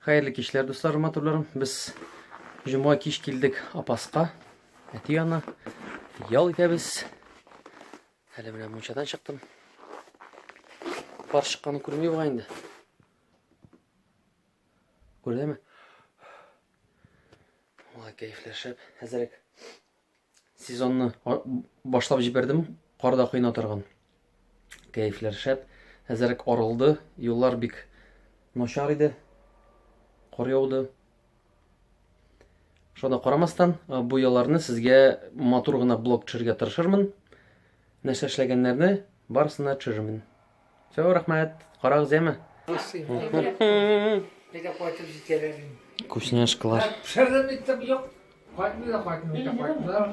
Хәерле кичләр, дуслар, матурларым. Без җомга кич килдек Апаска. Әти янына. Ял итәбез. Әле менә мунчадан чыктым. Пар чыкканын күрми бугай инде. Күрдеме? Ой, кәефләр шәп. Әзерәк сезонны башлап җибәрдем. Карда коена торган. Кәефләр шәп. Әзерәк арылды. Юллар бик начар иде. Кар яуды. Шуна карамастан, бу ялларны сезгә матур гына блог төшерергә тырышырмын. Нәрсә эшләгәннәрне барысын да төшерермен. Все, рәхмәт. Карагыз, яме. Әйдә кайтып җитәләр инде. Вкусняшкалар. Пешердем иттем, юк. Кайтмый да кайтмый да кайтмыйлар.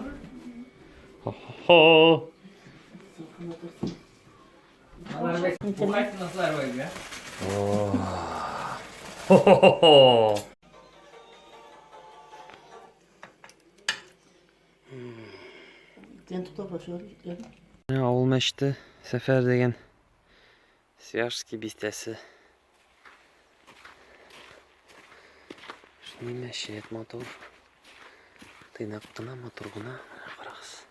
Хо-хо-хо. Алар бит бу кайтмаслар бит, я. Хо-хо-хо. Авыл мәчете, Сәфәр дигән Свияжский бистәсе. Шундый мәчет матур. Тыйнак кына, матур гына. Менә карагыз.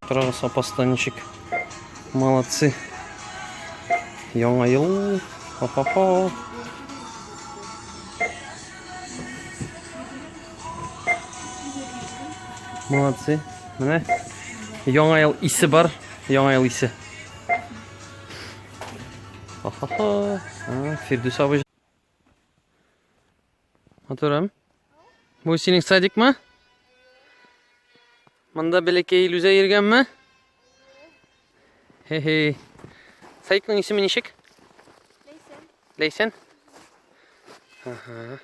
Карагыз, апаста ничек. Молодцы. Яңа ел. Хо-хо-хо. Молодцы. Менә яңа ел исе бар. Яңа ел исе. Хо-хо-хо. Фирдүс абый. Матурым. Бу синең садикмы? Монда бәләкәй Илүзә йөргәнме? Хе-хе. Садикның исеме ничек? Ләйсән. Ләйсән? Ага.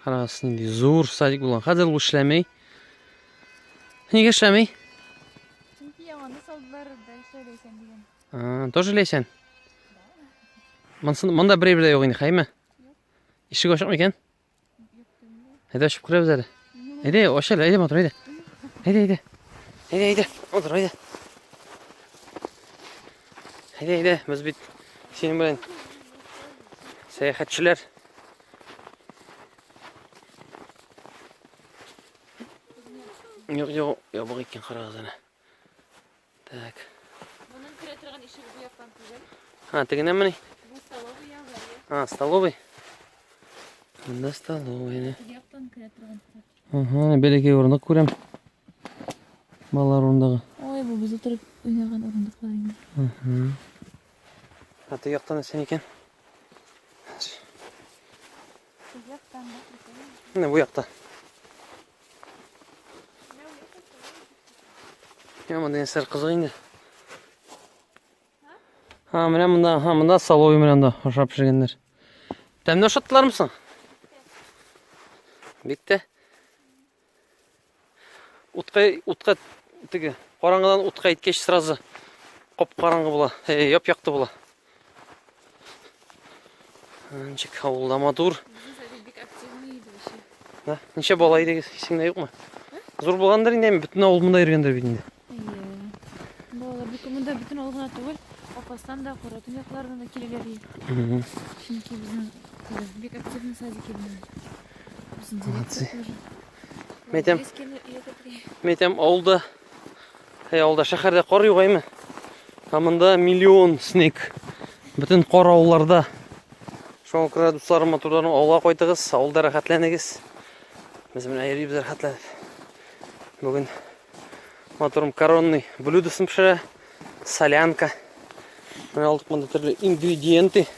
Карагыз, нинди зур садик булган. Хәзер ул эшләми. Нигә эшләми? Чөнки яңаны салдылар, дальше Ләйсән дигән. А, тоже Ләйсән? Монсын, монда бер әйбер дә юк инде, хәйме? Ишек ачык микән? Әйдә ачып керәбез әле. Әйдә, ач әле, әйдә матур, әйдә. Әйдә, әйдә. Әйдә, әйдә, матур, әйдә. Әйдә, әйдә, без бит синең белән сәяхәтчеләр. Юк, юк, ябык икән, карагыз әнә. Так. Моның керә торган ишеге бу яктан түгел. А, тегеннәнмени? Бу столовый ягы. А, столовый. Монда столовый, не? Теге яктан керә торган. Ага, бәләкәй урындык күрәм. Балалар урындыгы. Ой, бу без утырып уйнаган урындыклар инде. Ага. А теге яктан нәрсә икән? Теге яктан да. Менә бу якта. Я монда нәрсәләр кызык инде. Ха, менә монда, ха, монда столовый менә монда ашап пешергәннәр. Тәмле ашаттылармы соң? Бик тә. Утка, утка теге караңгыдан утка иткәч сразу кап-караңгы була, яп-якты була. Ничек авылда матур. Безнең бик активный иде вообще. Да? Ничә бала идегез, исеңдә юкмы? Зур булгандыр инде, бөтен авыл монда йөргәндер бит инде. Әйе. Балалар бик монда бөтен авыл гына түгел, Апастан да, Каратун якларынан да киләләр иде. Чөнки безнең бик активный садик иде. Безнең директор тоже. Мәйтәм. Мәйтәм, авылда, әй, авылда, шәһәрдә кар юк әйме? Ә монда миллион снег. Бөтен кар авылларда. Шуңа күрә, дусларым, матурларым, авылга кайтыгыз, авылда рәхәтләнегез. Без менә йөрибез рәхәтләнеп. Бүген матурым коронный блюдосын пешерә. Солянка. Менә алдык монда төрле ингредиенты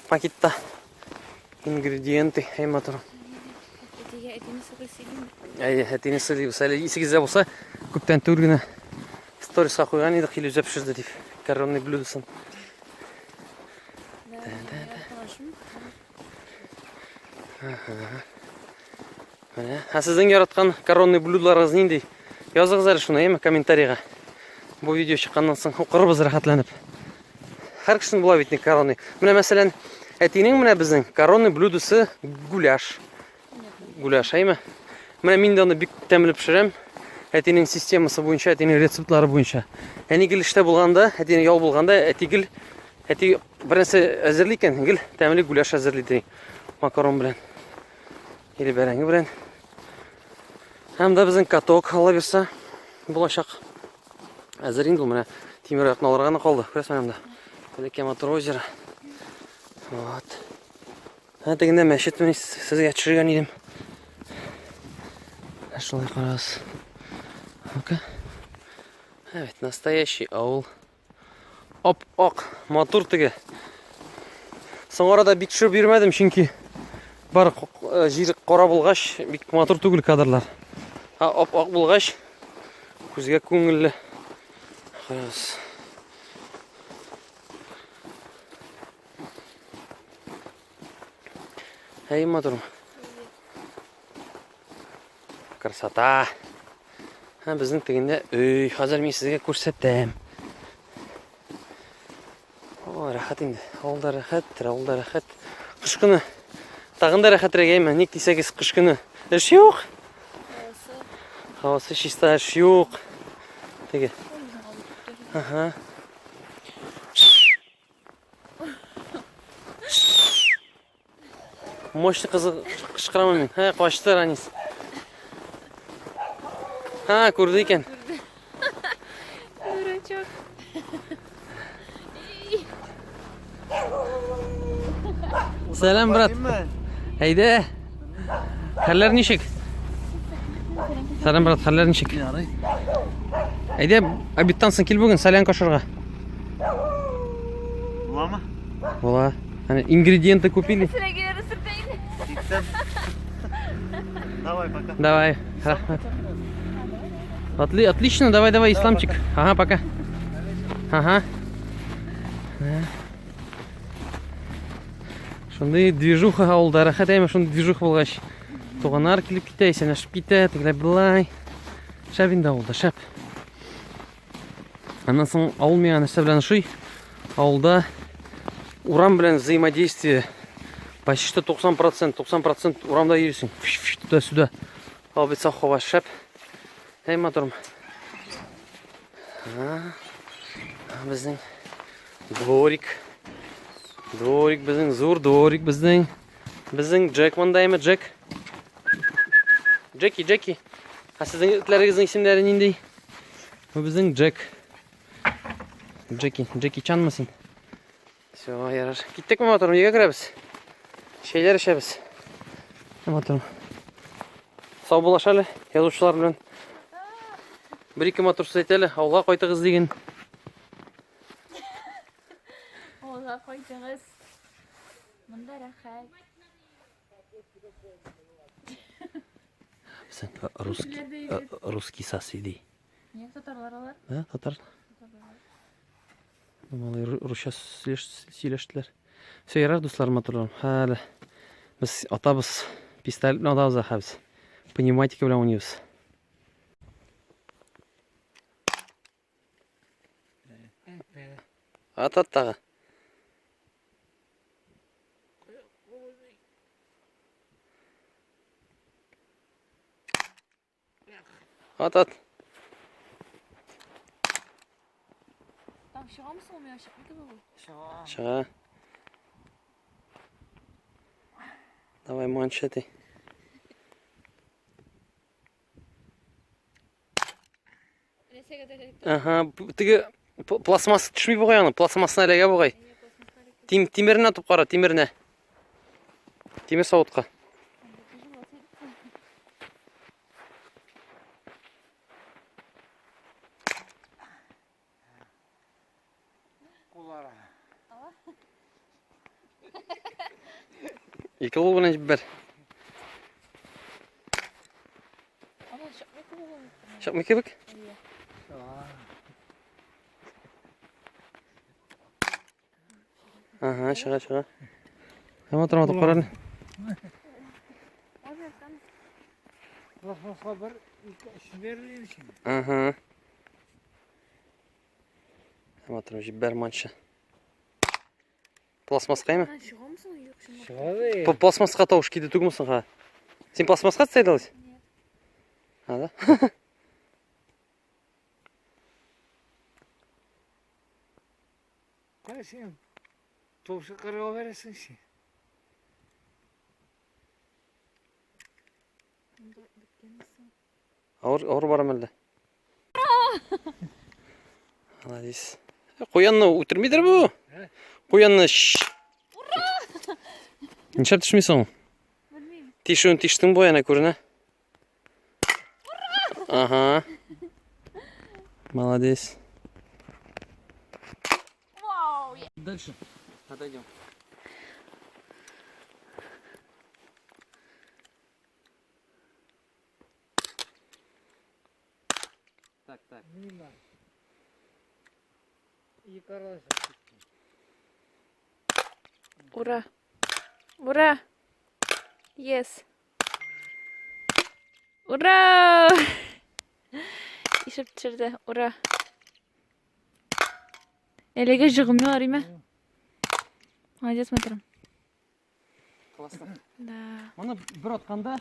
пакетта. Ингредиенты, әй матур. Әтигә әтине сыйлыйсы идеме? Әйе, әтине сыйлыйбыз. Әле исегездә булса, күптән түгел генә сториска куйган идек, Илүзә пешерде дип, коронный блюдосын. Менә. Ә сезнең яраткан коронный блюдоларыгыз нинди? Языгыз әле шуны, әйеме, комментарийга. Бу видео чыкканнан соң укырбыз рәхәтләнеп. Һәр кешенең була бит коронный. Менә мәсәлән, әтинең менә безнең коронный блюдосы гуляш. Гуляш, әйме? Менә мин дә аны бик тәмле пешерәм. Әтинең системасы буенча, әтинең рецептлары буенча. Әни гел эштә булганда, әтинең ял булганда, әти гел әти бер нәрсә әзерли икән, гел тәмле гуляш әзерли ди. Макарон белән. Или бәрәңге белән. Һәм дә безнең каток, Алла бирса, булачак. Әзер инде ул менә тимер аякны алырга гына калды. Күрәсең анда. Бәләкәй матур озеро. Вот. Ә тегендә мәчет мин сезгә төшергән идем. Ә шулай карагыз. Ну-ка. Evet, настоящий авыл. Ап-ак, матур теге. Соңгы арада бик төшереп йөрмәдем, чөнки бар э, җир кара булгач, бик матур түгел кадрлар. Ә ап-ак булгач, күзгә күңелле. Карагыз. Әй, матур. Красота. Һә, безнең тегендә өй. Хәзер мин сезгә күрсәтәм. О, рәхәт инде. Авылда рәхәт, авылда рәхәт. Кыш көне тагын да рәхәтрәк әйме? Ник дисәгез, кыш көне эш юк. Һавасы чиста, эш юк. Теге. Ага. Мощный кызы кычкырамын мин. Һә, качты Ранис. Һа, күрде икән. Дурачок. Сәлам, брат. Әйдә. Хәлләр ничек? Сәлам, брат, хәлләр ничек? Ярый. Әйдә, обедтан соң кил бүген солянка ашарга. Буламы? Була. Әнә ингредиенты купили. Давай, пока. Давай, рәхмәт. Отли, отлично, давай, давай, Исламчик. Ага, пока. Ага. Шундый движуха авылда, рәхәт әйме, шундый движуха булгач. Туганнар килеп китә, исәнләшеп китә, тегеләй былай. Шәп инде авылда, шәп. Аннан соң авыл миңа нәрсә белән ошый? Авылда урам белән взаимодействие почти что 90%, 90% урамда йөрисең. Туда-сюда. Һава бит саф һава шәп. Әй матурым. Безнең дворик. Дворик безнең зур дворик безнең. Безнең Джек монда әйме, Джек? Джеки, Джеки. Ә сезнең этләрегезнең исемнәре нинди? Бу безнең Джек. Джеки, Джеки Чанмы син? Все, ярар. Киттекме, матурым, өйгә керәбез. Чәйләр эчәбез. Матурым. Сау булаш әле, язучылар белән. Бер ике матур сүз әйт әле, авылга кайтыгыз диген. Авылга кайтыгыз. Монда рәхәт. Сен русский, русский соседи. Нет, татарлар алар. Да, татар. Малай русча сөйләштеләр. Все, ярар, дуслар, матурлар. Хәле. Без атабыз, пистолет белән атабыз хәбез. Пневматика белән уйныйбыз. Ат ат тагы. Ат ат. Там чыгамы соң миңа чыкмый кебек ул. Чыга. Давай манчеты. Ага, теге пластмасс төшми бугай аны, пластмассына эләгә бугай. Тим, тимеренә атып кара, тимеренә. Тимер савытка. Куллары. Ике кул белән җибәр. Ана чыкмый кебек ул. Чыкмый кебек? Ага, чыга, чыга. Һәм утырма, кара әле. Пластмасска бер, ике, өч бирелер өчен. Ага. Һәм утырма, җибәр манчы. Пластмасска әйме? Чыгамы соң? Юк, чынлап. Чыгады. Пластмасска тавыш киде түгелме соң, ха? Син пластмасска тсәйдәлес? Нет. А, да? Кая син? Тавышы кырыга бәрәсең син. Монда беткәнме соң? Авыр, авыр барам әллә. Молодец. Куянны үтермидер бу? Куянны Ура! Нишләп төшмисең? Белмим. Тишүен тиштең бу әнә күренә. Ага. Молодец. Вау! Дальше. Отойдем. Так, так. Мина. Ике аралашып китте. Ура! Ура! Yes! Ура! Ишеп төшерде. Ура! Әлегә жыгымны име? Молодец, смотрим. Классно. Да. Моны бер атканда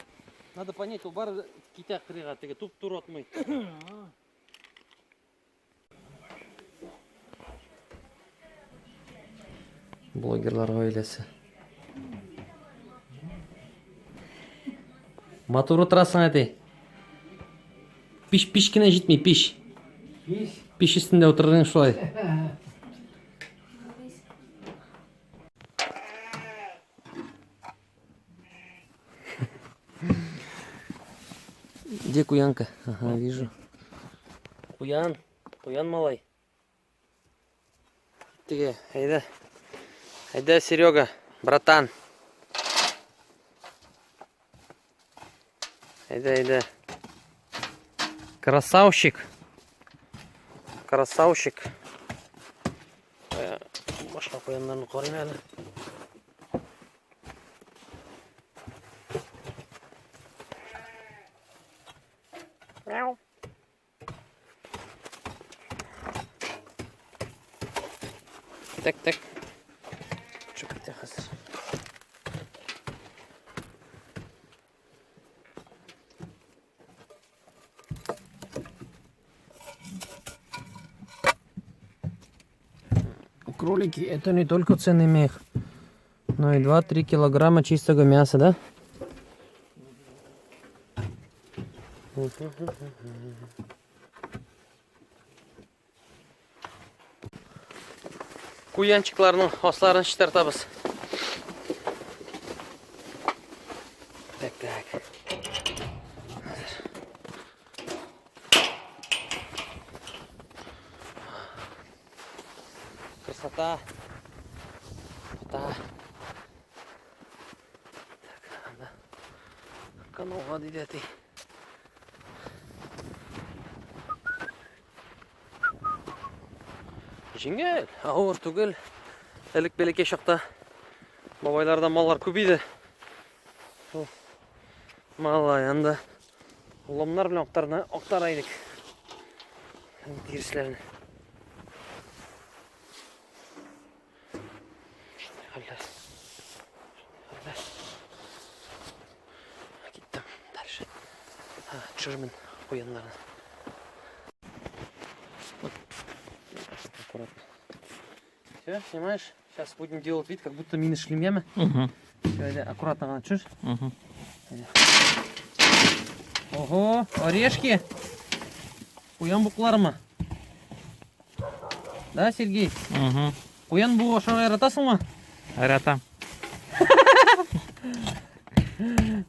надо понять, ул бары китә кырыйга, теге туп-туры атмый. Блогерлар гаиләсе. Матур утырасың, әти. Пиш пиш кенә җитми, пиш. Пиш. Пиш өстендә утырдың шулай. Где куянка? Ага, вижу. Куян, куян малай. Теге, әйдә. Әйдә, Серега, братан. Әйдә, әйдә. Красавчик. Красавчик. Башка куяннарны карыйм әле. Мяу. Так, так. Чүп китә хәзер. Кролики это не только ценный мех, но и 2-3 килограмма чистого мяса, да? Куянчикларның асларын чистартабыз. Так, так. Хәзер. Красота. Красота. Так, анда. Каналга диде әти. Җиңел, авыр түгел. Элек бәләкәй чакта бабайларда маллар күп иде. Шул малай анда ломнар белән актарны актара идек. Тиресләрне. Шундый хәлләр. Шундый хәлләр. Киттем дальше. Төшермен куяннарны. Вот. Аккуратно. Все, снимаешь? Сейчас будем делать вид, как будто мины шли мимо. Угу. Все, аккуратно надо чушь. Угу. Ого, орешки. Куян буклармы? Да, Сергей? Угу. Куян бугы ашарга яратасыңмы? Яратам.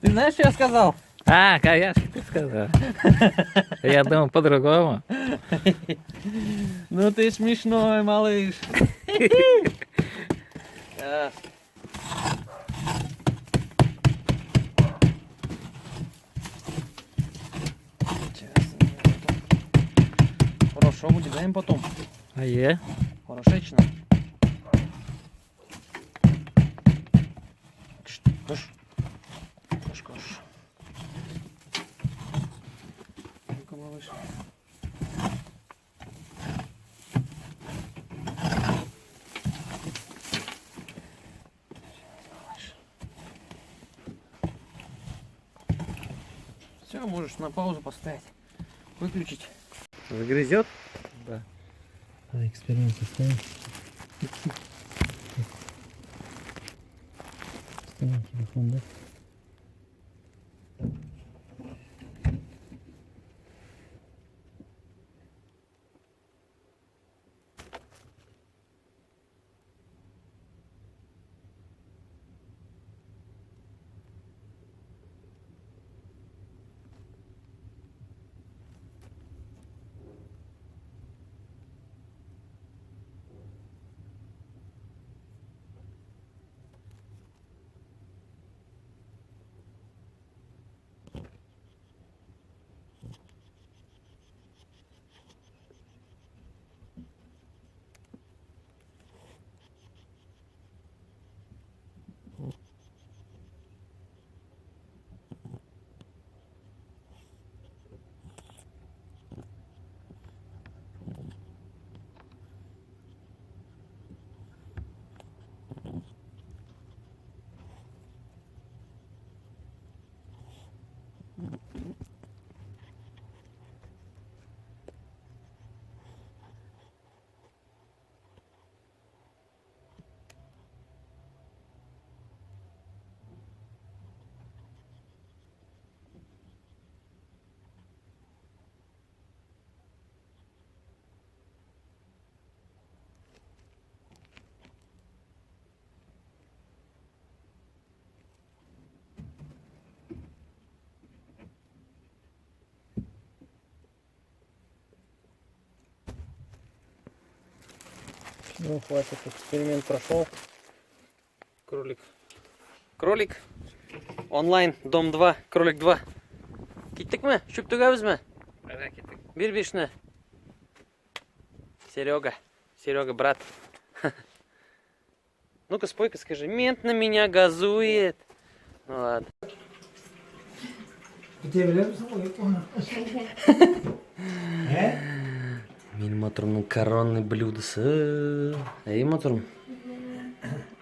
Ты знаешь, что я сказал? А, конечно, ты сказал. Я думал по-другому. Ну ты смешной, малыш. Сейчас. Протираем потом. Әйе. Хорошечно. Кош. Кош, кош. Ну-ка, малыш. Все, можешь на паузу поставить. Выключить. Загрызет? Да. Эксперимент составим. Ставим телефон, да? Ну, хватит, эксперимент прошел. Кролик. Кролик. Онлайн, дом 2, кролик 2. Киттекме? Чүп түгәбезме? Әнә киттек. Бир бишне. Серега. Серега, брат. Ну-ка, спой-ка, скажи. Мент на меня газует. Ну ладно. Минем матурымның коронный блюдосы. Эй, матурым.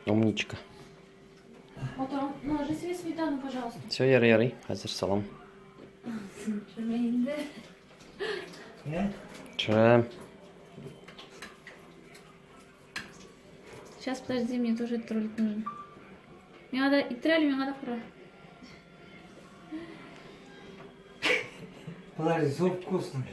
Умничка. Матурым, наложи себе сметану, пожалуйста. Все, ярый, ярый. Хәзер салам. Төшермә Төшерәм. Сейчас, подожди, мне тоже этот ролик нужен. Миңа да итер әле, миңа да кара. Подожди, суп вкусный.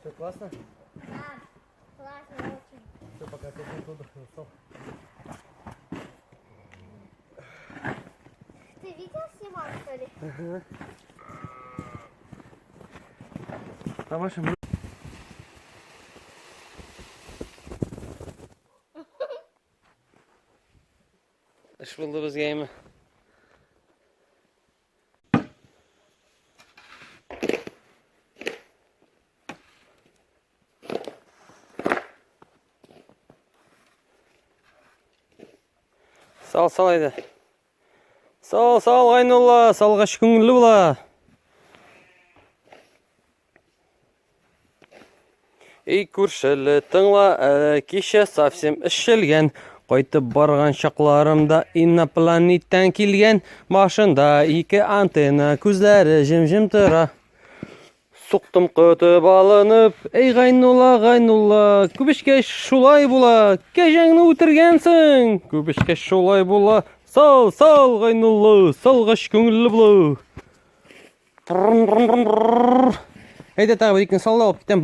Все классно? Да, классно очень. Все, пока ты тут устал. Ты видео снимал, что ли? Тамаша, Эш булды безгә әйме. Сал, сал әйдә. Сал, сал, Гайнулла, салгач күңелле була. Эй, күршеле, тыңла, әле кичә совсем эшелгән. Кайтып барган чакларымда инопланеттән килгән. Башында ике антенна, күзләре җем-җем тора. Суктым көтеп алынып, эй Гайнулла, Гайнулла, күп эчкәч шулай була, кәҗәңне үтергәнсең, күп эчкәч шулай була, сал, сал, Гайнулла, салгач күңелле була. Әйдә тагы бер икене сал да алып китәм.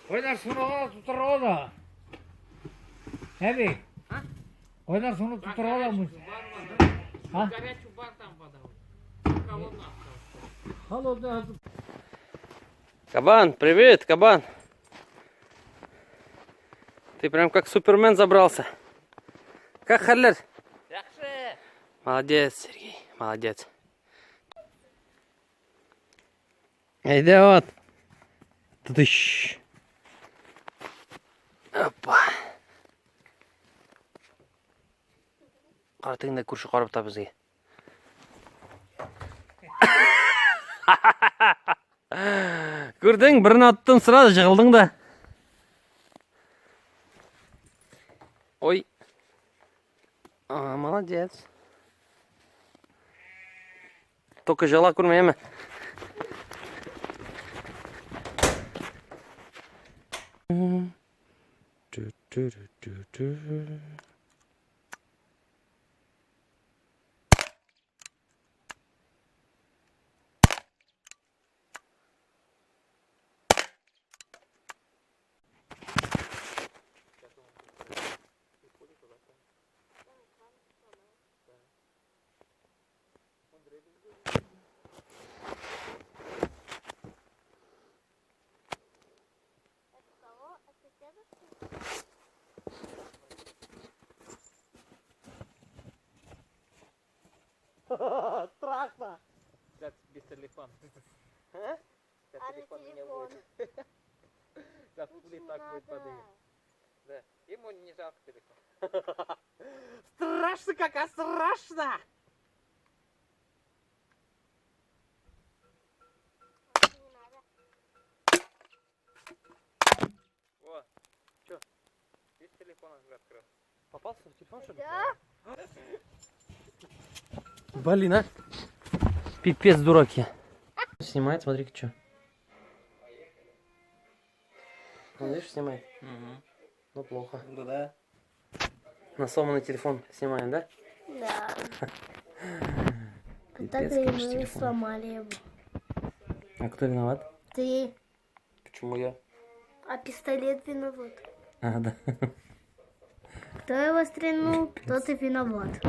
Кайнар суны ала тутыра да. Әби. Кайнар суны тутыра да. А? Холодная. Кабан, привет, кабан. Ты прям как Супермен забрался. Как хәлләр? Молодец, Сергей, молодец. Әйдә вот. Тыдыщ. Опа. Кара тегендә күрше карап та безгә. Күрдең, берне аттың сразу жығылдың да. Ой. А, молодец. Только жала күрмә, әме. Это кого? Это дедушка? Страшно. Без телефона. А на телефон? Сейчас Лучше пули не так будет надо. воды. Да. Ему не жалко телефон. Страшно, как, а страшно! Лучше не надо. Во. Че? Без телефона уже открыл. Попался в телефон, что ли? Да? Блин, а? Пипец, дураки. Снимает, смотри-ка, что. Ну, видишь, снимает. Ну, плохо. Да, да. На сломанный телефон снимаем, да? Да. Вот так Пипец, и конечно, мы телефон. сломали его. А кто виноват? Ты. Почему я? А пистолет виноват. А, да. Кто его стрельнул, тот и виноват.